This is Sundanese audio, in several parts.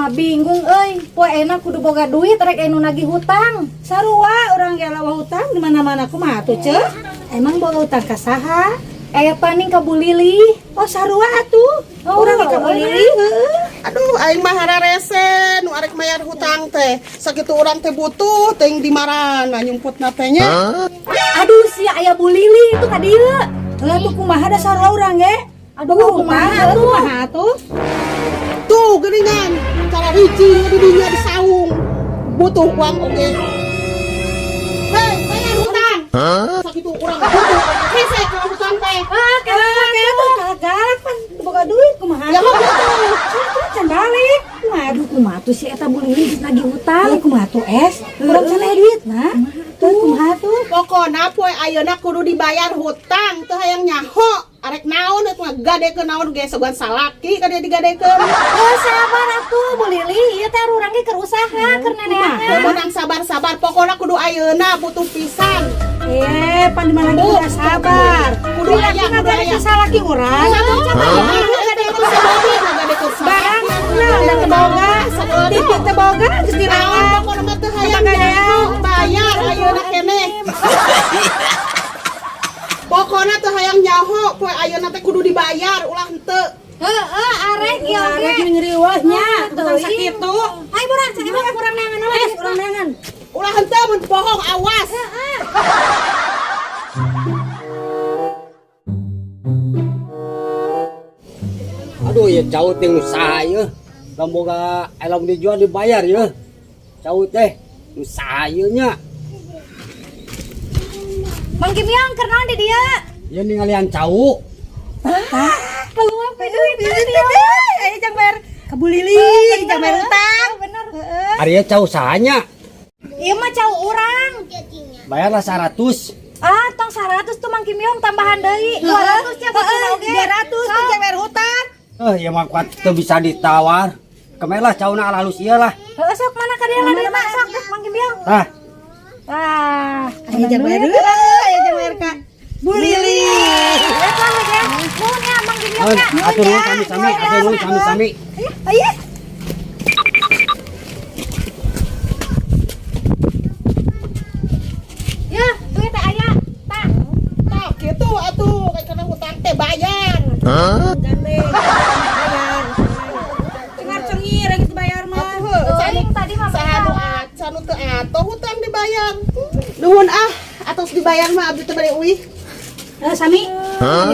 mah bingung euy. Poe enak kudu boga duit rek anu nagih hutang. Sarua urang ge lawa hutang di mana-mana kumaha tuh, Ceu? Emang boga hutang ka saha? Aya paning ka Bu Lili. Oh, sarua atuh. Oh, Urang ge ka Bu Lili, heueuh. Aduh, aing mah hararese nu arek mayar hutang teh. Sakitu urang teh butuh teuing di marana nyumputna teh nya. Aduh, sia aya Bu Lili itu ka dieu. Heuh tuh kumaha da sarua urang ge? Aduh, Boga kumaha hutang, tuh? Kumaha tuh? Tuh geuningan, cara ricing di dinya di saung. Butuh uang oge. Hei, bayar hutang. Sakitu urang butuh oge hese ka hutang teh. Ah, Ah, tuh galak-galak pan boga duit kumaha? Ya mah butuh. Can balik. Kumaha? Aduh, kumaha tuh si eta Bu Lili geus nagih hutang. Heuh, kumaha tuh es? Urang can aya duit nah. Tuh kumaha tuh? Pokona poe ayeuna kudu dibayar hutang, teu hayang nyaho. Arek naon eta mah gadekeun naon ge sogan salaki ka dia digadekeun. Oh, sabar atuh Bu Lili, ieu teh urang ge keur usaha, keur neneangan. Menang sabar-sabar, pokona kudu ayeuna butuh pisan. Eh, pan di mana ge udah sabar. Kudu aya, kudu aya. Salaki urang. Barang nah da teu boga. TV teu boga geus Naon dirawat. Pokona mah teu hayang nyaho, bayar ayeuna keneh. Pokona teu hayang nyaho, poe ayeuna teh kudu dibayar, ulah henteu. Heeh, arek ieu oge. Arek ngriweuh nya, Tuh, tukang sakitu. Ayo burang, cek emang kurang neangan we. Eh, urang neangan. Ulah henteu mun bohong awas. Aduh ya jauh teh usaha ya. Lamun boga elom dijual dibayar ya. Jauh teh usaha ieu nya. Mang Kimyong keur naon di dieu? Ya ningalian cau. Peluang pe duit Duit teh, aya jang bayar ka Bu Lili, jang bayar hutang. Bener. Ari ieu cau sahanya. Ieu mah cau urang. Bayarlah 100. Ah, tong 100 tuh Mang Kimyong tambahan deui. 200 ya butuh oge. 200 tuh jang bayar hutang. Eh ya mah kuat teu bisa ditawar. Kemelah cauna alus ieu lah. Heeh, sok mana ka dieu lah duit mah sok Mang Kimyong. Tah, Wah, Aya jang bayar, aya jang bayar ka Bu Lili. Eta we ge. Nuhun ya Mang Kimyong nuhun, nya. atur nuhun sami-sami, atur nuhun sami-sami. Ayo. Ya, duit teh aya. Tah. Tah kitu atuh kayak kana hutang teh bayar. Gande. Bayar. Cengar cengir geus dibayar mah. Teuing tadi mah Saha nu acan nu teu atoh hutang dibayar. Nuhun ah, atos dibayar mah abdi teh bade uih. Eh, sami.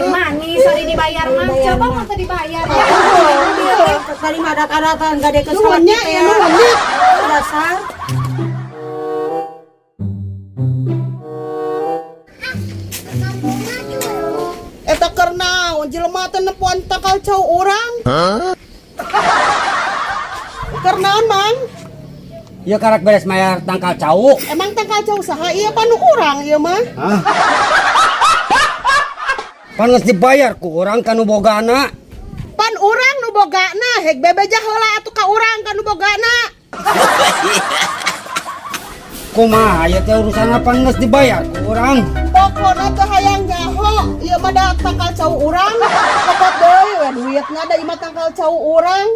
Manis hari dibayar mah. Coba mau teu dibayar ya. Tadi mah adat-adatan gade ke Nuhun nya ya nuhun nya. Dasar. Eta keur naon jelema teh nempoan tangkal cau urang. Keur naon, Mang? Ieu karek beres mayar tangkal cau. Emang tangkal cau saha ieu pan nu urang ieu mah? Hah? Pan geus dibayar ku urang ka nu bogana. Pan urang nu bogana, hek bebeja heula atuh ka urang ka nu bogana. Kumaha ieu teh urusan pan geus dibayar ku urang. Pokona teh hayang nyaho, ieu mah da tangkal cau urang. Kopot deui we duitna da ieu mah tangkal cau urang.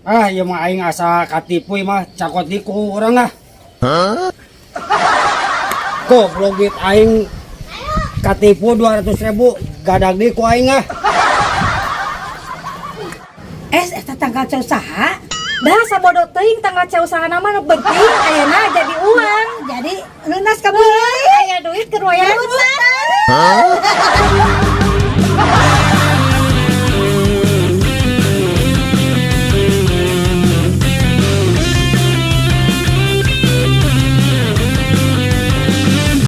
Ah, ieu mah aing asa katipu ieu mah cakot di ku urang ah. Goblok duit aing katipu 200.000 gadag di ku aing ah. Es eta tangkal cau saha? Dah sabodo teuing tanggal cau saha mah nu penting ayeuna jadi uang. Jadi lunas ka Bu Lili. Aya duit keur wayah hutang.